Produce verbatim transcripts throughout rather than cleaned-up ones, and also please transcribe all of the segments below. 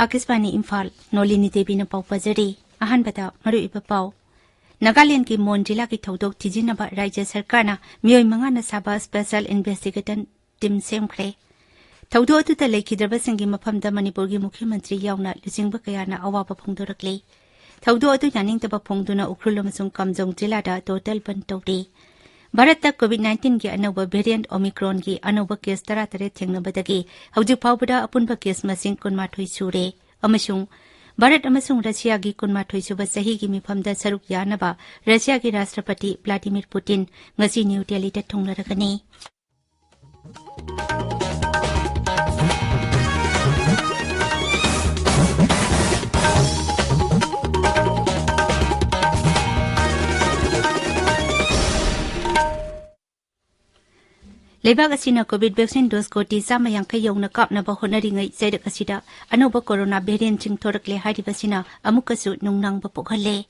ꯑꯥꯀꯥꯁꯕꯥꯅꯤ ꯏꯝꯐꯥꯜ, ꯅꯣꯂꯤꯅꯤ ꯗꯦꯕꯤꯅ ꯄꯥꯎ ꯄꯥꯖꯔꯤ꯫ ꯑꯍꯥꯟꯕꯗ ꯃꯔꯨꯑꯣꯏꯕ ꯄꯥꯎ꯫ ꯅꯥꯒꯥꯂꯦꯟꯗꯒꯤ ꯃꯣꯟ ꯖꯤꯂꯥꯒꯤ ꯊꯧꯗꯣꯛ ꯊꯤꯖꯤꯟꯅꯕ ꯔꯥꯖ꯭ꯌ ꯁꯔꯀꯥꯔꯅ ꯃꯤꯑꯣꯏ ꯃꯉꯥꯅ ꯁꯥꯕ special investigation team ꯁꯦꯝꯈ꯭ꯔꯦ꯫ ꯊꯧꯗꯣꯛ ꯑꯗꯨꯗ ꯂꯩꯈꯤꯗ꯭ꯔꯕꯁꯤꯡꯒꯤ ꯃꯐꯝꯗ ꯃꯅꯤꯄꯨꯔꯒꯤ ꯃꯨꯈ꯭ꯌ ꯃꯟꯇ꯭ꯔꯤ ꯌꯥꯎꯅ ꯂꯨꯆꯤꯡꯕ ꯀꯌꯥꯅ ꯑꯋꯥꯕ ꯐꯣꯡꯗꯣꯔꯛꯂꯤ꯫ ꯊꯧꯗꯣꯛ ꯑꯗꯨ ꯌꯥꯅꯤꯡꯗꯕ ꯐꯣꯡꯗꯨꯅ ꯎꯈ꯭ꯔꯨꯜ ꯑꯃꯁꯨꯡ ꯀꯥꯝꯖꯣꯡ ꯖꯤꯂꯥꯗ total ꯕꯟ ꯇꯧꯔꯤ꯫ ꯚꯥꯔꯠꯇ COVID nineteenꯒꯤ ꯑꯅꯧꯕ variant Omicronꯒꯤ ꯑꯅꯧꯕ case ꯇꯔꯥꯇꯔꯦꯠ ꯊꯦꯡꯅꯕꯗꯒꯤ ꯍꯧꯖꯤꯛ ꯐꯥꯎꯕꯗ ꯑꯄꯨꯟꯕ case ꯃꯁꯤꯡ ꯀꯨꯟꯃꯥꯊꯣꯏ ꯁꯨꯔꯦ꯫ ꯑꯃꯁꯨꯡ ꯚꯥꯔꯠ ꯑꯃꯁꯨꯡ ꯔꯁꯤꯌꯥꯒꯤ ꯀꯨꯟꯃꯥꯊꯣꯏ ꯁꯨꯕ ꯆꯍꯤꯒꯤ ꯃꯤꯐꯝꯗ ꯁꯔꯨꯛ ꯌꯥꯅꯕ ꯔꯁꯤꯌꯥꯒꯤ ꯔꯥꯁꯇ꯭ꯔꯄꯇꯤ ꯚ꯭ꯂꯥꯗꯤꯃꯤꯔ ꯄꯨꯇꯤꯟ ꯉꯁꯤ ꯅ꯭ꯌꯨ ꯗꯦꯜꯂꯤꯗ ꯊꯨꯡꯂꯔꯒꯅꯤ꯫ ꯂꯩꯕꯥꯛ ꯑꯁꯤꯅ COVID vaccine dose ꯀꯣꯇꯤ ꯆꯥꯝꯃ ꯌꯥꯡꯈꯩ ꯌꯧꯅ ꯀꯥꯞꯅꯕ ꯍꯣꯠꯅꯔꯤꯉꯩ ꯆꯩꯔꯛ ꯑꯁꯤꯗ ꯑꯅꯧꯕ corona variantꯁꯤꯡ ꯊꯣꯔꯛꯂꯦ ꯍꯥꯏꯔꯤꯕꯁꯤꯅ ꯑꯃꯨꯛꯀꯁꯨ ꯅꯨꯡꯅꯥꯡꯕ ꯄꯣꯛꯍꯜꯂꯦ꯫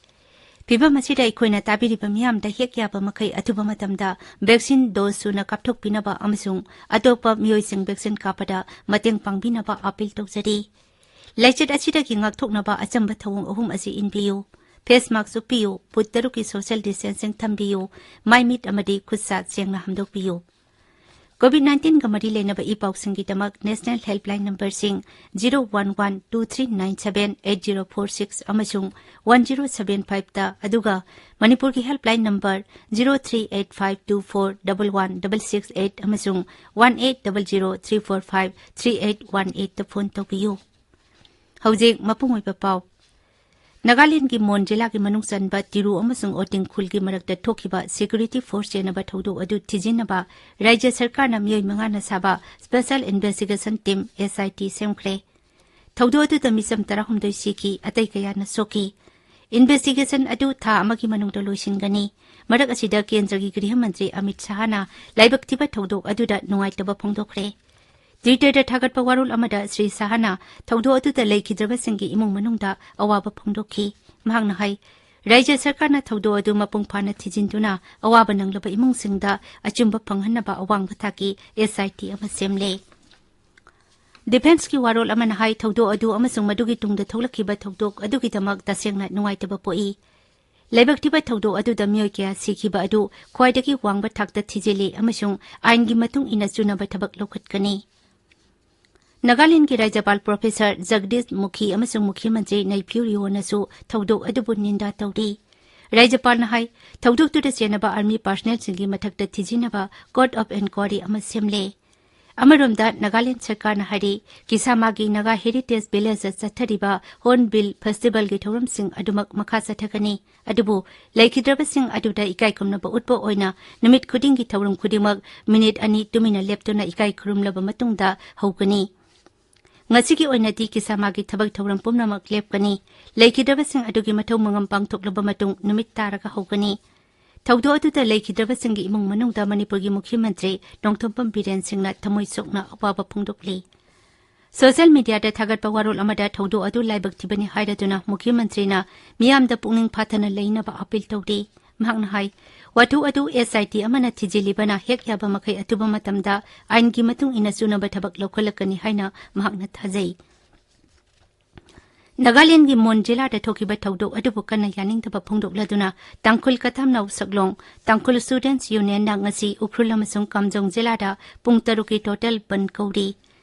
ꯐꯤꯚꯝ ꯑꯁꯤꯗ ꯑꯩꯈꯣꯏꯅ ꯇꯥꯕꯤꯔꯤꯕ ꯃꯤꯌꯥꯝꯗ ꯍꯦꯛ ꯌꯥꯕ ꯃꯈꯩ ꯑꯊꯨꯕ ꯃꯇꯝꯗ vaccine dose ꯁꯨꯅ ꯀꯥꯞꯊꯣꯛꯄꯤꯅꯕ ꯑꯃꯁꯨꯡ ꯑꯇꯣꯞꯄ ꯃꯤꯑꯣꯏꯁꯤꯡ vaccine ꯀꯥꯞꯄꯗ ꯃꯇꯦꯡ ꯄꯥꯡꯕꯤꯅꯕ appeal ꯇꯧꯖꯔꯤ꯫ ꯂꯥꯏꯆꯠ ꯑꯁꯤꯗꯒꯤ ꯉꯥꯛꯊꯣꯛꯅꯕ ꯑꯆꯝꯕ ꯊꯧꯑꯣꯡ ꯑꯍꯨꯝ ꯑꯁꯤ ꯏꯟꯕꯤꯌꯨ꯫ Face mask ꯎꯞꯄꯤꯌꯨ, ꯐꯨꯠ ꯇꯔꯨꯛꯀꯤ social distancing ꯊꯝꯕꯤꯌꯨ, ꯃꯥꯏ ꯃꯤꯠ ꯑꯃꯗꯤ ꯈꯨꯠ ꯁꯥ ꯁꯦꯡꯅ ꯍꯥꯝꯗꯣꯛꯄꯤꯌꯨ꯫ COVID nineteenꯒ ꯃꯔꯤ ꯂꯩꯅꯕ E ꯄꯥꯎꯁꯤꯡꯒꯤꯗꯃꯛ national helpline numberꯁꯤꯡ zero one one two three nine seven eight zero four six ꯑꯃꯁꯨꯡ one zero seven fiveꯇ, ꯑꯗꯨꯒ ꯃꯅꯤꯄꯨꯔꯒꯤ helpline number zero three eight five two four double one double six eight ꯑꯃꯁꯨꯡ one eight double zero three four five three eight one eightꯇ phone ꯇꯧꯕꯤꯌꯨ꯫ ꯍꯧꯖꯤꯛ ꯃꯄꯨꯡ ꯑꯣꯏꯕ ꯄꯥꯎ꯫ ꯅꯥꯒꯥꯂꯦꯟꯗꯒꯤ ꯃꯣꯟ ꯖꯤꯂꯥꯒꯤ ꯃꯅꯨꯡ ꯆꯟꯕ ꯇꯤꯔꯨ ꯑꯃꯁꯨꯡ ꯑꯣꯇꯤꯡꯈꯨꯜꯒꯤ ꯃꯔꯛꯇ ꯊꯣꯛꯈꯤꯕ security force ꯆꯦꯟꯅꯕ ꯊꯧꯗꯣꯛ ꯑꯗꯨ ꯊꯤꯖꯤꯟꯅꯕ ꯔꯥꯖ꯭ꯌ ꯁꯔꯀꯥꯔꯅ ꯃꯤꯑꯣꯏ ꯃꯉꯥꯅ ꯁꯥꯕ special investigation team, SIT, ꯁꯦꯝꯈ꯭ꯔꯦ꯫ ꯊꯧꯗꯣꯛ ꯑꯗꯨꯗ ꯃꯤꯆꯝ ꯇꯔꯥꯍꯨꯝꯗꯣꯏ ꯁꯤꯈꯤ, ꯑꯇꯩ ꯀꯌꯥꯅ ꯁꯣꯛꯈꯤ꯫ Investigation ꯑꯗꯨ ꯊꯥ ꯑꯃꯒꯤ ꯃꯅꯨꯡꯗ ꯂꯣꯏꯁꯤꯟꯒꯅꯤ꯫ ꯃꯔꯛ ꯑꯁꯤꯗ ꯀꯦꯟꯗ꯭ꯔꯒꯤ ꯒ꯭ꯔꯤꯍ ꯃꯟꯇ꯭ꯔꯤ ꯑꯃꯤꯠ ꯁꯍꯥꯅ ꯂꯥꯏꯕꯛ ꯊꯤꯕ ꯊꯧꯗꯣꯛ ꯑꯗꯨꯗ ꯅꯨꯡꯉꯥꯏꯇꯕ ꯐꯣꯡꯗꯣꯛꯈ꯭ꯔꯦ꯫ Twitterꯗ ꯊꯥꯒꯠꯄ ꯋꯥꯔꯣꯜ ꯑꯃꯗ ꯁ꯭ꯔꯤ ꯁꯍꯥꯅ ꯊꯧꯗꯣꯛ ꯑꯗꯨꯗ ꯂꯩꯈꯤꯗ꯭ꯔꯕꯁꯤꯡꯒꯤ ꯏꯃꯨꯡ ꯃꯅꯨꯡꯗ ꯑꯋꯥꯕ ꯐꯣꯡꯗꯣꯛꯈꯤ꯫ ꯃꯍꯥꯛꯅ ꯍꯥꯏ, ꯔꯥꯖ꯭ꯌ ꯁꯔꯀꯥꯔꯅ ꯊꯧꯗꯣꯛ ꯑꯗꯨ ꯃꯄꯨꯡ ꯐꯥꯅ ꯊꯤꯖꯤꯟꯗꯨꯅ ꯑꯋꯥꯕ ꯅꯪꯂꯕ ꯏꯃꯨꯡꯁꯤꯡꯗ ꯑꯆꯨꯝꯕ ꯐꯪꯍꯟꯅꯕ ꯑꯋꯥꯡꯕ ꯊꯥꯛꯀꯤ SIT ꯑꯃ ꯁꯦꯝꯂꯦ꯫ ꯗꯤꯐꯦꯟꯁꯀꯤ ꯋꯥꯔꯣꯜ ꯑꯃꯅ ꯍꯥꯏ, ꯊꯧꯗꯣꯛ ꯑꯗꯨ ꯑꯃꯁꯨꯡ ꯃꯗꯨꯒꯤ ꯇꯨꯡꯗ ꯊꯣꯛꯂꯛꯈꯤꯕ ꯊꯧꯗꯣꯛ ꯑꯗꯨꯒꯤꯗꯃꯛ ꯇꯁꯦꯡꯅ ꯅꯨꯡꯉꯥꯏꯇꯕ ꯄꯣꯛꯏ꯫ ꯂꯥꯏꯕꯛ ꯊꯤꯕ ꯊꯧꯗꯣꯛ ꯑꯗꯨꯗ ꯃꯤꯑꯣꯏ ꯀꯌꯥ ꯁꯤꯈꯤꯕ ꯑꯗꯨ ꯈ꯭ꯋꯥꯏꯗꯒꯤ ꯋꯥꯡꯕ ꯊꯥꯛꯇ ꯊꯤꯖꯤꯜꯂꯤ ꯑꯃꯁꯨꯡ ꯑꯥꯏꯟꯒꯤ ꯃꯇꯨꯡ ꯏꯟꯅ ꯆꯨꯅꯕ ꯊꯕꯛ ꯂꯧꯈꯠꯀꯅꯤ꯫ ꯅꯥꯒꯥꯂꯦꯟꯗꯒꯤ ꯔꯥꯖ꯭ꯌꯄꯥꯜ ꯄ꯭ꯔꯣꯐꯦꯁꯔ ꯖꯒꯗꯤꯁ ꯃꯨꯈꯤ ꯑꯃꯁꯨꯡ ꯃꯨꯈ꯭ꯌ ꯃꯟꯇ꯭ꯔꯤ ꯅꯩꯐ꯭ꯌꯨ ꯔꯤꯑꯣꯅꯁꯨ ꯊꯧꯗꯣꯛ ꯑꯗꯨꯕꯨ ꯅꯤꯟꯗꯥ ꯇꯧꯔꯤ꯫ ꯔꯥꯖ꯭ꯌꯄꯥꯜꯅ ꯍꯥꯏ, ꯊꯧꯗꯣꯛꯇꯨꯗ ꯆꯦꯟꯅꯕ ꯑꯥꯔꯃꯤ ꯄꯥꯔꯁꯅꯦꯜꯁꯤꯡꯒꯤ ꯃꯊꯛꯇ ꯊꯤꯖꯤꯟꯅꯕ ꯀꯣꯔꯠ ꯑꯣꯐ ꯏꯟꯀ꯭ꯋꯥꯔꯤ ꯑꯃ ꯁꯦꯝꯂꯦ꯫ ꯑꯃꯔꯣꯝꯗ ꯅꯥꯒꯥꯂꯦꯟꯗ ꯁꯔꯀꯥꯔꯅ ꯍꯥꯏꯔꯤ, ꯀꯤꯁꯥꯃꯥꯒꯤ ꯅꯥꯒꯥ ꯍꯦꯔꯤꯇꯦꯖ ꯚꯤꯂꯦꯖꯇ ꯆꯠꯊꯔꯤꯕ ꯍꯣꯔ꯭ꯟꯕꯤꯜ ꯐꯦꯁꯇꯤꯚꯦꯜꯒꯤ ꯊꯧꯔꯝꯁꯤꯡ ꯑꯗꯨꯃꯛ ꯃꯈꯥ ꯆꯠꯊꯒꯅꯤ꯫ ꯑꯗꯨꯕꯨ ꯂꯩꯈꯤꯗ꯭ꯔꯕꯁꯤꯡ ꯑꯗꯨꯗ ꯏꯀꯥꯏ ꯈꯨꯝꯅꯕ ꯎꯠꯄ ꯑꯣꯏꯅ ꯅꯨꯃꯤꯠ ꯈꯨꯗꯤꯡꯒꯤ ꯊꯧꯔꯝ ꯈꯨꯗꯤꯡꯃꯛ ꯃꯤꯅꯤꯠ ꯑꯅꯤ ꯇꯨꯃꯤꯟꯅ ꯂꯦꯞꯇꯨꯅ ꯏꯀꯥꯏ ꯈꯨꯔꯨꯝꯂꯕ ꯃꯇꯨꯡꯗ ꯍꯧꯒꯅꯤ꯫ ꯉꯁꯤꯒꯤ ꯑꯣꯏꯅꯗꯤ ꯀꯤꯁꯥꯃꯥꯒꯤ ꯊꯕꯛ ꯊꯧꯔꯝ ꯄꯨꯝꯅꯃꯛ ꯂꯦꯞꯀꯅꯤ꯫ ꯂꯩꯈꯤꯗ꯭ꯔꯕꯁꯤꯡ ꯑꯗꯨꯒꯤ ꯃꯊꯧ ꯃꯉꯝ ꯄꯥꯡꯊꯣꯛꯂꯕ ꯃꯇꯨꯡ ꯅꯨꯃꯤꯠ ꯇꯥꯔꯒ ꯍꯧꯒꯅꯤ꯫ ꯊꯧꯗꯣꯛ ꯑꯗꯨꯗ ꯂꯩꯈꯤꯗ꯭ꯔꯕꯁꯤꯡꯒꯤ ꯏꯃꯨꯡ ꯃꯅꯨꯡꯗ ꯃꯅꯤꯄꯨꯔꯒꯤ ꯃꯨꯈ꯭ꯌ ꯃꯟꯇ꯭ꯔꯤ ꯅꯣꯡꯊꯣꯝꯕꯝ ꯕꯤꯔꯦꯟ ꯁꯤꯡꯅ ꯊꯃꯣꯏ ꯁꯣꯛꯅ ꯑꯋꯥꯕ ꯐꯣꯡꯗꯣꯛꯂꯤ꯫ ꯁꯣꯁꯤꯌꯦꯜ ꯃꯤꯗꯤꯌꯥꯗ ꯊꯥꯒꯠꯄ ꯋꯥꯔꯣꯜ ꯑꯃꯗ ꯊꯧꯗꯣꯛ ꯑꯗꯨ ꯂꯥꯏꯕꯛ ꯊꯤꯕꯅꯤ ꯍꯥꯏꯔꯗꯨꯅ ꯃꯨꯈ꯭ꯌ ꯃꯟꯇ꯭ꯔꯤꯅ ꯃꯤꯌꯥꯝꯗ ꯄꯨꯛꯅꯤꯡ ꯐꯥꯊꯅ ꯂꯩꯅꯕ ꯑꯄꯤꯜ ꯇꯧꯔꯤ꯫ ꯃꯍꯥꯛꯅ ꯍꯥꯏ, ꯋꯥꯊꯣꯛ ꯑꯗꯨ SIT ꯑꯃꯅ ꯊꯤꯖꯤꯜꯂꯤꯕꯅ ꯍꯦꯛ ꯌꯥꯕ ꯃꯈꯩ ꯑꯊꯨꯕ ꯃꯇꯝꯗ ꯑꯥꯏꯟꯒꯤ ꯃꯇꯨꯡ ꯏꯟꯅ ꯆꯨꯅꯕ ꯊꯕꯛ ꯂꯧꯈꯠꯂꯛꯀꯅꯤ ꯍꯥꯏꯅ ꯃꯍꯥꯛꯅ ꯊꯥꯖꯩ꯫ ꯅꯥꯒꯥꯂꯦꯟꯗꯒꯤ ꯃꯣꯟ ꯖꯤꯂꯥꯗ ꯊꯣꯛꯈꯤꯕ ꯊꯧꯗꯣꯛ ꯑꯗꯨꯕꯨ ꯀꯟꯅ ꯌꯥꯅꯤꯡꯗꯕ ꯐꯣꯡꯗꯣꯛꯂꯗꯨꯅ ꯇꯥꯡꯈꯨꯜ ꯀꯊꯥꯝꯅꯧ ꯁꯛꯂꯣꯡ ꯇꯥꯡꯈꯨꯜ ꯁ꯭ꯇꯨꯗꯦꯟꯠꯁ ꯌꯨꯅꯤꯌꯟꯅ ꯉꯁꯤ ꯎꯈ꯭ꯔꯨꯜ ꯑꯃꯁꯨꯡ ꯀꯥꯝꯖꯣꯡ ꯖꯤꯂꯥꯗ ꯄꯨꯡ ꯇꯔꯨꯛꯀꯤ ꯇꯣꯇꯦꯜ ꯕꯟꯗ ꯀꯧꯔꯤ꯫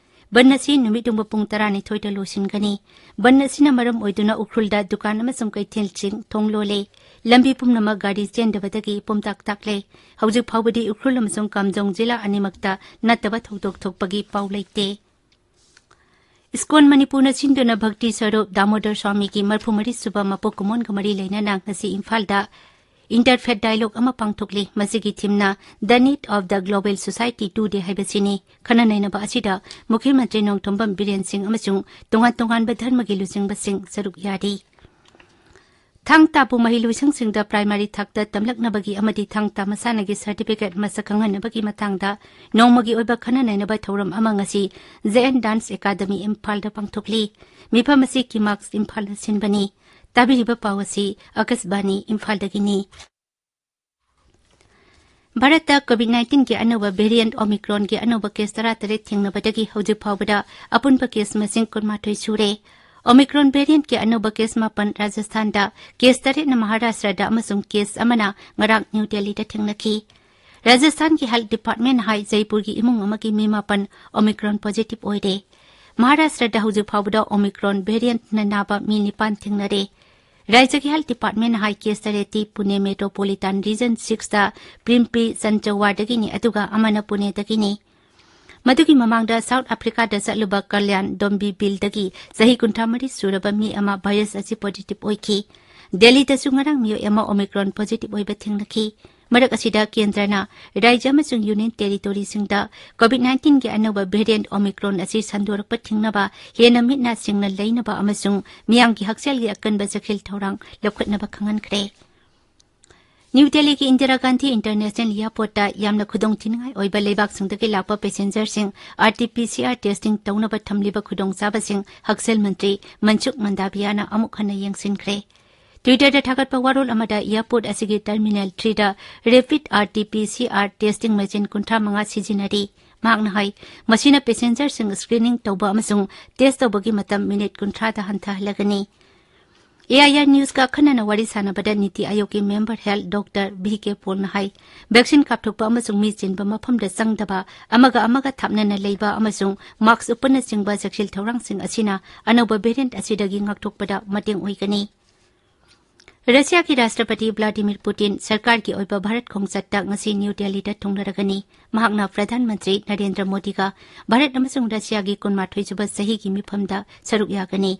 ꯕꯟꯗ ꯑꯁꯤ ꯅꯨꯃꯤꯠ ꯌꯨꯡꯕ ꯄꯨꯡ ꯇꯔꯥꯅꯤꯊꯣꯏꯗ ꯂꯣꯏꯁꯤꯟꯒꯅꯤ꯫ ꯕꯟꯗ ꯑꯁꯤꯅ ꯃꯔꯝ ꯑꯣꯏꯗꯨꯅ ꯎꯈ꯭ꯔꯨꯜꯗ ꯗꯨꯀꯥꯟ ꯑꯃꯁꯨꯡ ꯀꯩꯊꯦꯜꯁꯤꯡ ꯊꯣꯡ ꯂꯣꯜꯂꯦ꯫ ꯂꯝꯕꯤ ꯄꯨꯝꯅꯃꯛ ꯒꯥꯔꯤ ꯆꯦꯟꯗꯕꯗꯒꯤ ꯄꯨꯝꯇꯥꯛ ꯇꯥꯛꯂꯦ꯫ ꯍꯧꯖꯤꯛ ꯐꯥꯎꯕꯗꯤ ꯎꯈ꯭ꯔꯨꯜ ꯑꯃꯁꯨꯡ ꯀꯥꯝꯖꯣꯡ ꯖꯤꯂꯥ ꯑꯅꯤꯃꯛꯇ ꯅꯠꯇꯕ ꯊꯧꯗꯣꯛ ꯊꯣꯛꯄꯒꯤ ꯄꯥꯎ ꯂꯩꯇꯦ꯫ ꯏꯁꯀꯣꯟ ꯃꯅꯤꯄꯨꯔꯅ ꯁꯤꯟꯗꯨꯅ ꯚꯛꯇꯤ ꯁꯔꯨꯞ ꯗꯥꯃꯣꯗꯔ ꯁ꯭ꯋꯥꯃꯤꯒꯤ ꯃꯔꯤꯐꯨ ꯃꯔꯤ ꯁꯨꯕ ꯃꯄꯣꯛ ꯀꯨꯝꯑꯣꯟꯒ ꯃꯔꯤ ꯂꯩꯅꯅ ꯉꯁꯤ ꯏꯝꯐꯥꯜꯗ ꯏꯟꯇꯔꯐꯦꯠ ꯗꯥꯏꯂꯣꯒ ꯑꯃ ꯄꯥꯡꯊꯣꯛꯂꯤ꯫ ꯃꯁꯤꯒꯤ ꯊꯤꯝꯅ The Need of the Global Society Today ꯍꯥꯏꯕꯁꯤꯅꯤ꯫ ꯈꯟꯅ ꯅꯩꯅꯕ ꯑꯁꯤꯗ ꯃꯨꯈ꯭ꯌ ꯃꯟꯇ꯭ꯔꯤ ꯅꯣꯡꯊꯣꯝꯕꯝ ꯕꯤꯔꯦꯟ ꯁꯤꯡ ꯑꯃꯁꯨꯡ ꯇꯣꯉꯥꯟ ꯇꯣꯉꯥꯟꯕ ꯙꯔꯃꯒꯤ ꯂꯨꯆꯤꯡꯕꯁꯤꯡ ꯁꯔꯨꯛ ꯌꯥꯔꯤ꯫ ꯊꯥꯡ ꯇꯥꯕꯨ ꯃꯍꯩꯂꯣꯏꯁꯪꯁꯤꯡꯗ ꯄ꯭ꯔꯥꯏꯃꯥꯔꯤ ꯊꯥꯛꯇ ꯇꯝꯂꯛꯅꯕꯒꯤ ꯑꯃꯗꯤ ꯊꯥꯡ ꯇꯥ ꯃꯁꯥꯟꯅꯒꯤ ꯁꯔꯇꯤꯐꯤꯀꯦꯠ ꯃꯁꯛ ꯈꯪꯍꯟꯅꯕꯒꯤ ꯃꯇꯥꯡꯗ ꯅꯣꯡꯃꯒꯤ ꯑꯣꯏꯕ ꯈꯟꯅ ꯅꯩꯅꯕ ꯊꯧꯔꯝ ꯑꯃ ꯉꯁꯤ ꯖꯦ ꯑꯦꯟ ꯗꯥꯟꯁ ꯑꯦꯀꯥꯗꯃꯤ ꯏꯝꯐꯥꯜꯗ ꯄꯥꯡꯊꯣꯛꯂꯤ꯫ ꯃꯤꯐꯝ ꯑꯁꯤ ꯀꯤꯃꯥꯛꯁ ꯏꯝꯐꯥꯜꯅ ꯁꯤꯟꯕꯅꯤ꯫ ꯇꯥꯕꯤꯔꯤꯕ ꯄꯥꯎ ꯑꯁꯤ ꯑꯀꯥꯁꯕꯥꯅꯤ ꯏꯝꯐꯥꯜꯗꯒꯤꯅꯤ꯫ ꯚꯥꯔꯠꯇ COVID-19ꯒꯤ ꯑꯅꯧꯕ variant Omicronꯒꯤ ꯑꯅꯧꯕ case ꯇꯔꯥꯇꯔꯦꯠ ꯊꯦꯡꯅꯕꯗꯒꯤ ꯍꯧꯖꯤꯛ ꯐꯥꯎꯕꯗ ꯑꯄꯨꯟꯕ case ꯃꯁꯤꯡ ꯀꯨꯟꯃꯥꯊꯣꯏ ꯁꯨꯔꯦ꯫ Omicron variantꯀꯤ ꯑꯅꯧꯕ case ꯃꯥꯄꯟ ꯔꯥꯖꯁꯊꯥꯟꯗ, case ꯇꯔꯦꯠꯅ ꯃꯍꯥꯔꯥꯁꯇ꯭ꯔꯗ ꯑꯃꯁꯨꯡ case ꯑꯃꯅ ꯉꯔꯥꯡ ꯅ꯭ꯌꯨ ꯗꯦꯜꯂꯤꯗ ꯊꯦꯡꯅꯈꯤ꯫ ꯔꯥꯖꯁꯊꯥꯟꯒꯤ health department ꯍꯥꯏ ꯖꯩꯄꯨꯔꯒꯤ ꯏꯃꯨꯡ ꯑꯃꯒꯤ ꯃꯤ ꯃꯥꯄꯟ Omicron positive ꯑꯣꯏꯔꯦ꯫ ꯃꯍꯥꯔꯥꯁꯇ꯭ꯔꯗ ꯍꯧꯖꯤꯛ ꯐꯥꯎꯕꯗ Omicron variantꯅ ꯅꯥꯕ ꯃꯤ ꯅꯤꯄꯥꯟ ꯊꯦꯡꯅꯔꯦ꯫ ꯔꯥꯖ꯭ꯌꯒꯤ health department ꯍꯥꯏ case ꯇꯔꯦꯠꯇꯤ ꯄꯨꯅꯦ metropolitan region sixꯇ ꯄ꯭ꯔꯤꯝꯄ꯭ꯔꯤ ꯆꯟꯆꯧꯋꯥꯔꯗꯒꯤꯅꯤ, ꯑꯗꯨꯒ ꯑꯃꯅ ꯄꯨꯅꯦꯗꯒꯤꯅꯤ꯫ ꯃꯗꯨꯒꯤ ꯃꯃꯥꯡꯗ South Africaꯗ ꯆꯠꯂꯨꯕ ꯀꯜꯌꯥꯟ ꯗꯣꯝꯕꯤꯕꯤꯜꯗꯒꯤ ꯆꯍꯤ ꯀꯨꯟꯊ꯭ꯔꯥ ꯃꯔꯤ ꯁꯨꯔꯕ ꯃꯤ ꯑꯃ virus ꯑꯁꯤ positive ꯑꯣꯏꯈꯤ꯫ ꯗꯦꯜꯂꯤꯗꯁꯨ ꯉꯔꯥꯡ ꯃꯤꯑꯣꯏ ꯑꯃ Omicron positive ꯑꯣꯏꯕ ꯊꯦꯡꯅꯈꯤ꯫ ꯃꯔꯛ ꯑꯁꯤꯗ, ꯀꯦꯟꯗ꯭ꯔꯅ ꯔꯥꯖ꯭ꯌ ꯑꯃꯁꯨꯡ union territoryꯁꯤꯡꯗ COVID-19ꯒꯤ ꯑꯅꯧꯕ variant Omicron ꯑꯁꯤ ꯁꯟꯗꯣꯔꯛꯄ ꯊꯤꯡꯅꯕ, ꯍꯦꯟꯅ ꯃꯤꯠ ꯅꯥ ꯁꯤꯡꯅ ꯂꯩꯅꯕ ꯑꯃꯁꯨꯡ ꯃꯤꯌꯥꯝꯒꯤ ꯍꯛꯁꯦꯜꯒꯤ ꯑꯀꯟꯕ ꯆꯦꯛꯁꯤꯜ ꯊꯧꯔꯥꯡ ꯂꯧꯈꯠꯅꯕ ꯈꯪꯍꯟꯈ꯭ꯔꯦ꯫ ꯅ꯭ꯌꯨ ꯗꯦꯜꯂꯤꯒꯤ ꯏꯟꯗꯤꯔꯥ ꯒꯥꯟꯙꯤ International Airportꯇ ꯌꯥꯝꯅ ꯈꯨꯗꯣꯡꯊꯤꯅꯤꯡꯉꯥꯏ ꯑꯣꯏꯕ ꯂꯩꯕꯥꯛꯁꯤꯡꯗꯒꯤ ꯂꯥꯛꯄ passengerꯁꯤꯡ RT-PCR testing ꯇꯧꯅꯕ ꯊꯝꯂꯤꯕ ꯈꯨꯗꯣꯡꯆꯥꯕꯁꯤꯡ ꯍꯛꯁꯦꯜ ꯃꯟꯇ꯭ꯔꯤ ꯃꯟꯁꯨꯈ ꯃꯟꯗꯥꯕꯤꯌꯥꯅ ꯑꯃꯨꯛ ꯍꯟꯅ ꯌꯦꯡꯁꯤꯟꯈ꯭ꯔꯦ꯫ Twitterꯗ ꯊꯥꯒꯠꯄ ꯋꯥꯔꯣꯜ ꯑꯃꯗ, airport ꯑꯁꯤꯒꯤ terminal threeꯗ rapid RT-PCR testing machine ꯀꯨꯟꯊ꯭ꯔꯥ ꯃꯉꯥ ꯁꯤꯖꯤꯟꯅꯔꯤ꯫ ꯃꯍꯥꯛꯅ ꯍꯥꯏ, ꯃꯁꯤꯅ passengerꯁꯤꯡ screening ꯇꯧꯕ ꯑꯃꯁꯨꯡ test ꯇꯧꯕꯒꯤ ꯃꯇꯝ ꯃꯤꯅꯤꯠ ꯀꯨꯟꯊ꯭ꯔꯥꯗ ꯍꯟꯊꯍꯜꯂꯒꯅꯤ꯫ AIR Newsꯀ ꯑꯈꯟꯅꯅ ꯋꯥꯔꯤ ꯁꯥꯟꯅꯕꯗ ꯅꯤꯇꯤ ꯑꯥꯌꯣꯒꯀꯤ member health Doctor V K Paulꯅ ꯍꯥꯏ, vaccine ꯀꯥꯞꯊꯣꯛꯄ ꯑꯃꯁꯨꯡ ꯃꯤ ꯆꯤꯟꯕ ꯃꯐꯝꯗ ꯆꯪꯗꯕ, ꯑꯃꯒ ꯑꯃꯒ ꯊꯥꯞꯅꯅ ꯂꯩꯕ ꯑꯃꯁꯨꯡ mask ꯎꯞꯄꯅꯆꯤꯡꯕ ꯆꯦꯛꯁꯤꯜ ꯊꯧꯔꯥꯡꯁꯤꯡ ꯑꯁꯤꯅ ꯑꯅꯧꯕ variant ꯑꯁꯤꯗꯒꯤ ꯉꯥꯛꯊꯣꯛꯄꯗ ꯃꯇꯦꯡ ꯑꯣꯏꯒꯅꯤ꯫ ꯔꯁꯤꯌꯥꯒꯤ ꯔꯥꯁꯇ꯭ꯔꯄꯇꯤ ꯚ꯭ꯂꯥꯗꯤꯃꯤꯔ ꯄꯨꯇꯤꯟ ꯁꯔꯀꯥꯔꯒꯤ ꯑꯣꯏꯕ ꯚꯥꯔꯠ ꯈꯣꯡꯆꯠꯇ ꯉꯁꯤ ꯅ꯭ꯌꯨ ꯗꯦꯜꯂꯤꯗ ꯊꯨꯡꯂꯔꯒꯅꯤ꯫ ꯃꯍꯥꯛꯅ ꯄ꯭ꯔꯙꯥꯟ ꯃꯟꯇ꯭ꯔꯤ ꯅꯔꯦꯟꯗ꯭ꯔ ꯃꯣꯗꯤꯒ ꯚꯥꯔꯠ ꯑꯃꯁꯨꯡ ꯔꯁꯤꯌꯥꯒꯤ ꯀꯨꯟꯃꯥꯊꯣꯏ ꯁꯨꯕ ꯆꯍꯤꯒꯤ ꯃꯤꯐꯝꯗ ꯁꯔꯨꯛ ꯌꯥꯒꯅꯤ꯫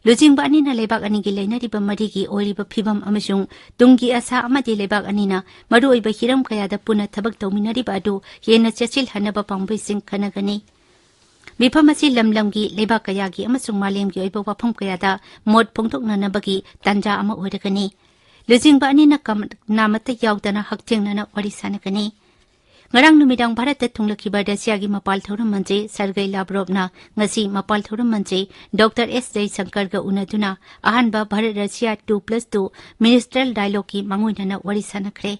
ꯂꯨꯆꯤꯡꯕ ꯑꯅꯤꯅ ꯂꯩꯕꯥꯛ ꯑꯅꯤꯒꯤ ꯂꯩꯅꯔꯤꯕ ꯃꯔꯤꯒꯤ ꯑꯣꯏꯔꯤꯕ ꯐꯤꯕꯝ ꯑꯃꯁꯨꯡ ꯇꯨꯡꯒꯤ ꯑꯁꯥ ꯑꯃꯗꯤ ꯂꯩꯕꯥꯛ ꯑꯅꯤꯅ ꯃꯔꯨꯑꯣꯏꯕ ꯍꯤꯔꯝ ꯀꯌꯥꯗ ꯄꯨꯟꯅ ꯊꯕꯛ ꯇꯧꯃꯤꯟꯅꯔꯤꯕ ꯑꯗꯨ ꯍꯦꯟꯅ ꯆꯦꯠꯁꯤꯜꯍꯟꯅꯕ ꯄꯥꯝꯕꯩꯁꯤꯡ ꯈꯟꯅꯒꯅꯤ꯫ ꯃꯤꯐꯝ ꯑꯁꯤ ꯂꯝ ꯂꯝꯒꯤ, ꯂꯩꯕꯥꯛ ꯀꯌꯥꯒꯤ ꯑꯃꯁꯨꯡ ꯃꯥꯂꯦꯝꯒꯤ ꯑꯣꯏꯕ ꯋꯥꯐꯝ ꯀꯌꯥꯗ ꯃꯣꯠ ꯐꯣꯡꯗꯣꯛꯅꯅꯕꯒꯤ ꯇꯥꯟꯖꯥ ꯑꯃ ꯑꯣꯏꯔꯒꯅꯤ꯫ ꯂꯨꯆꯤꯡꯕ ꯑꯅꯤꯅ ꯀꯅꯥꯃꯠꯇ ꯌꯥꯎꯗꯅ ꯍꯛꯊꯦꯡꯅꯅ ꯋꯥꯔꯤ ꯁꯥꯟꯅꯒꯅꯤ꯫ ꯉꯔꯥꯡ ꯅꯨꯃꯤꯗꯥꯡ ꯚꯥꯔꯠꯇ ꯊꯨꯡꯂꯈꯤꯕ ꯔꯁꯤꯌꯥꯒꯤ ꯃꯄꯥꯜ ꯊꯧꯔꯝ ꯃꯟꯇ꯭ꯔꯤ ꯁꯔꯒꯩ ꯂꯥꯚ꯭ꯔꯣꯚꯅ ꯉꯁꯤ ꯃꯄꯥꯜ ꯊꯧꯔꯝ ꯃꯟꯇ꯭ꯔꯤ ꯗꯣꯛꯇꯔ ꯑꯦꯁ ꯖꯌꯁꯪꯀꯔꯒ ꯎꯅꯗꯨꯅ ꯑꯍꯥꯟꯕ Bharat Russia two plus two ministerial dialogueꯀꯤ ꯃꯥꯡꯑꯣꯏꯅꯅ ꯋꯥꯔꯤ ꯁꯥꯟꯅꯈ꯭ꯔꯦ꯫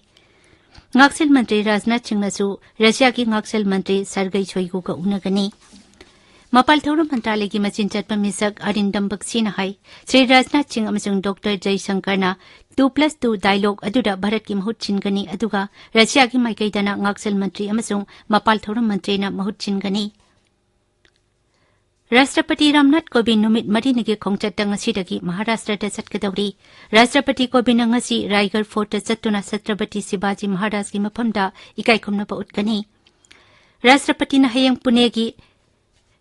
ꯉꯥꯛꯁꯦꯜ ꯃꯟꯇ꯭ꯔꯤ ꯔꯥꯖꯅꯥꯊ ꯁꯤꯡꯅꯁꯨ ꯔꯁꯤꯌꯥꯒꯤ ꯉꯥꯛꯁꯦꯜ ꯃꯟꯇ꯭ꯔꯤ ꯁꯔꯒꯩ ꯁꯣꯏꯒꯨꯒ ꯎꯅꯒꯅꯤ꯫ ꯃꯄꯥꯜ ꯊꯧꯔꯝ ꯃꯟꯇ꯭ꯔꯥꯂꯌꯒꯤ ꯃꯆꯤꯟ ꯆꯠꯄ ꯃꯤꯁꯛ ꯑꯔꯤꯟꯗꯝ ꯕꯛꯁꯤꯅ ꯍꯥꯏ, ꯁ꯭ꯔꯤ ꯔꯥꯖꯅꯥꯊ ꯁꯤꯡ ꯑꯃꯁꯨꯡ doctor ꯖꯩꯁꯪꯀꯔꯅ two plus two dialogue ꯑꯗꯨꯗ ꯚꯥꯔꯠꯀꯤ ꯃꯍꯨꯠ ꯁꯤꯟꯒꯅꯤ, ꯑꯗꯨꯒ ꯔꯁꯤꯌꯥꯒꯤ ꯃꯥꯏꯀꯩꯗꯅ ꯉꯥꯛꯁꯦꯜ ꯃꯟꯇ꯭ꯔꯤ ꯑꯃꯁꯨꯡ ꯃꯄꯥꯜ ꯊꯧꯔꯝ ꯃꯟꯇ꯭ꯔꯤꯅ ꯃꯍꯨꯠ ꯁꯤꯟꯒꯅꯤ꯫ ꯔꯥꯁꯇ꯭ꯔꯄꯇꯤ ꯔꯥꯝꯅꯥꯊ ꯀꯣꯕꯤꯟꯗ ꯅꯨꯃꯤꯠ ꯃꯔꯤꯅꯤꯒꯤ ꯈꯣꯡꯆꯠꯇ ꯉꯁꯤꯗꯒꯤ ꯃꯍꯥꯔꯥꯁꯇ꯭ꯔꯗ ꯆꯠꯀꯗꯧꯔꯤ꯫ ꯔꯥꯁꯇ꯭ꯔꯄꯇꯤ ꯀꯣꯕꯤꯟꯗꯅ ꯉꯁꯤ ꯔꯥꯏꯒꯔ ꯐꯣꯔꯠꯇ ꯆꯠꯇꯨꯅ ꯁꯇ꯭ꯔꯄꯇꯤ ꯁꯤꯕꯥꯖꯤ ꯃꯍꯥꯔꯥꯖꯒꯤ ꯃꯐꯝꯗ ꯏꯀꯥꯏ ꯈꯨꯝꯅꯕ ꯎꯠꯀꯅꯤ꯫ ꯔꯥꯁꯇ꯭ꯔꯄꯇꯤꯅ ꯍꯌꯦꯡ ꯄꯨꯅꯦꯒꯤ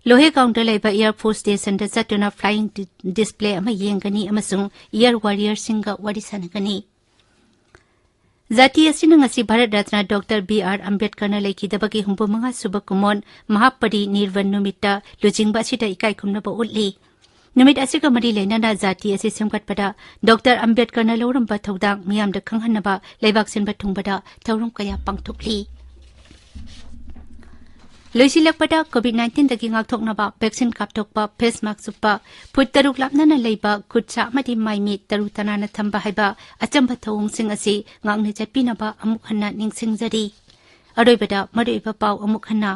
ꯂꯣꯍꯦꯒꯥꯎꯟꯗ ꯂꯩꯕ ꯑꯦꯌꯔ ꯐꯣꯔꯁ ꯁ꯭ꯇꯦꯁꯟꯗ ꯆꯠꯇꯨꯅ ꯐ꯭ꯂꯥꯏꯌꯤꯡ ꯗꯤ-, ꯗꯤꯁꯄ꯭ꯂꯦ ꯑꯃ ꯌꯦꯡꯒꯅꯤ ꯑꯃꯁꯨꯡ ꯑꯦꯌꯔ ꯋꯥꯔꯤꯌꯔꯁꯤꯡꯒ ꯋꯥꯔꯤ ꯁꯥꯟꯅꯒꯅꯤ꯫ ꯖꯥꯇꯤ ꯑꯁꯤꯅ ꯉꯁꯤ Bharat Ratna doctor B R ꯑꯝꯕꯦꯗꯀꯔꯅ ꯂꯩꯈꯤꯗꯕꯒꯤ ꯍꯨꯝꯐꯨ ꯃꯉꯥ ꯁꯨꯕ ꯀꯨꯝꯑꯣꯟ ꯃꯍꯥꯄꯔꯤ ꯅꯤꯔꯕꯟ ꯅꯨꯃꯤꯠꯇ ꯂꯨꯆꯤꯡꯕ ꯑꯁꯤꯗ ꯏꯀꯥꯏ ꯈꯨꯝꯅꯕ ꯎꯠꯂꯤ꯫ ꯅꯨꯃꯤꯠ ꯑꯁꯤꯒ ꯃꯔꯤ ꯂꯩꯅꯅ ꯖꯥꯇꯤ ꯑꯁꯤ ꯁꯦꯝꯒꯠꯄꯗ ꯗꯣꯛꯇꯔ ꯑꯝꯕꯦꯗꯀꯔꯅ ꯂꯧꯔꯝꯕ ꯊꯧꯗꯥꯡ ꯃꯤꯌꯥꯝꯗ ꯈꯪꯍꯟꯅꯕ ꯂꯩꯕꯥꯛ ꯁꯤꯟꯕ ꯊꯨꯡꯕꯗ ꯊꯧꯔꯝ ꯀꯌꯥ ꯄꯥꯡꯊꯣꯛꯂꯤ꯫ ꯂꯣꯏꯁꯤꯜꯂꯛꯄꯗ COVID nineteenꯗꯒꯤ ꯉꯥꯛꯊꯣꯛꯅꯕ ꯚꯦꯛꯁꯤꯟ ꯀꯥꯞꯊꯣꯛꯄ, ꯐꯦꯁ ꯃꯥꯛꯁ ꯎꯞꯄ, ꯐꯨꯠ ꯇꯔꯨꯛ ꯂꯥꯞꯅꯅ ꯂꯩꯕ, ꯈꯨꯠ ꯁꯥ ꯑꯃꯗꯤ ꯃꯥꯏ ꯃꯤꯠ ꯇꯔꯨ ꯇꯅꯥꯟꯅ ꯊꯝꯕ ꯍꯥꯏꯕ ꯑꯆꯝꯕ ꯊꯧꯑꯣꯡꯁꯤꯡ ꯑꯁꯤ ꯉꯥꯛꯅ ꯆꯠꯄꯤꯅꯕ ꯑꯃꯨꯛ ꯍꯟꯅ ꯅꯤꯡꯁꯤꯡꯖꯔꯤ꯫ ꯑꯔꯣꯏꯕꯗ ꯃꯔꯨꯑꯣꯏꯕ ꯄꯥꯎ ꯑꯃꯨꯛ ꯍꯟꯅ꯫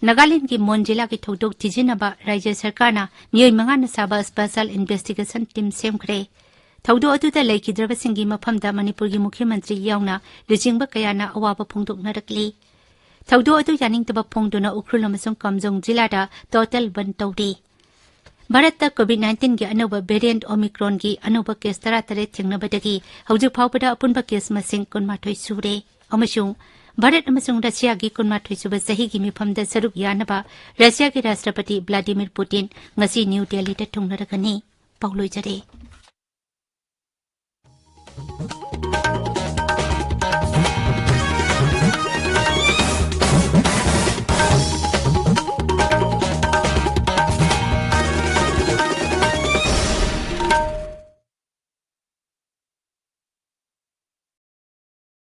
ꯅꯥꯒꯥꯂꯦꯟꯗꯒꯤ ꯃꯣꯟ ꯖꯤꯂꯥꯒꯤ ꯊꯧꯗꯣꯛ ꯊꯤꯖꯤꯟꯅꯕ ꯔꯥꯖ꯭ꯌ ꯁꯔꯀꯥꯔꯅ ꯃꯤꯑꯣꯏ ꯃꯉꯥꯅ ꯁꯥꯕ special investigation team ꯁꯦꯝꯈ꯭ꯔꯦ꯫ ꯊꯧꯗꯣꯛ ꯑꯗꯨꯗ ꯂꯩꯈꯤꯗ꯭ꯔꯕꯁꯤꯡꯒꯤ ꯃꯐꯝꯗ ꯃꯅꯤꯄꯨꯔꯒꯤ ꯃꯨꯈ꯭ꯌ ꯃꯟꯇ꯭ꯔꯤ ꯌꯥꯎꯅ ꯂꯨꯆꯤꯡꯕ ꯀꯌꯥꯅ ꯑꯋꯥꯕ ꯐꯣꯡꯗꯣꯛꯅꯔꯛꯂꯤ꯫ ꯊꯧꯗꯣꯛ ꯑꯗꯨ ꯌꯥꯅꯤꯡꯗꯕ ꯐꯣꯡꯗꯨꯅ ꯎꯈ꯭ꯔꯨꯜ ꯑꯃꯁꯨꯡ ꯀꯥꯝꯖꯣꯡ ꯖꯤꯂꯥꯗ total ban ꯇꯧꯔꯤ꯫ ꯚꯥꯔꯠꯇ COVID nineteenꯒꯤ ꯑꯅꯧꯕ variant Omicronꯒꯤ ꯑꯅꯧꯕ case ꯇꯔꯥꯇꯔꯦꯠ ꯊꯦꯡꯅꯕꯗꯒꯤ ꯍꯧꯖꯤꯛ ꯐꯥꯎꯕꯗ ꯑꯄꯨꯟꯕ case ꯃꯁꯤꯡ ꯀꯨꯟꯃꯥꯊꯣꯏ ꯁꯨꯔꯦ꯫ ꯑꯃꯁꯨꯡ ꯚꯥꯔꯠ ꯑꯃꯁꯨꯡ ꯔꯁꯤꯌꯥꯒꯤ ꯀꯨꯟꯃꯥꯊꯣꯏ ꯁꯨꯕ ꯆꯍꯤꯒꯤ ꯃꯤꯐꯝꯗ ꯁꯔꯨꯛ ꯌꯥꯅꯕ ꯔꯁꯤꯌꯥꯒꯤ ꯔꯥꯁꯇ꯭ꯔꯄꯇꯤ ꯚ꯭ꯂꯥꯗꯤꯃꯤꯔ ꯄꯨꯇꯤꯟ ꯉꯁꯤ ꯅ꯭ꯌꯨ ꯗꯦꯜꯂꯤꯗ ꯊꯨꯡꯂꯔꯒꯅꯤ꯫ ꯄꯥꯎ ꯂꯣꯏꯖꯔꯦ꯫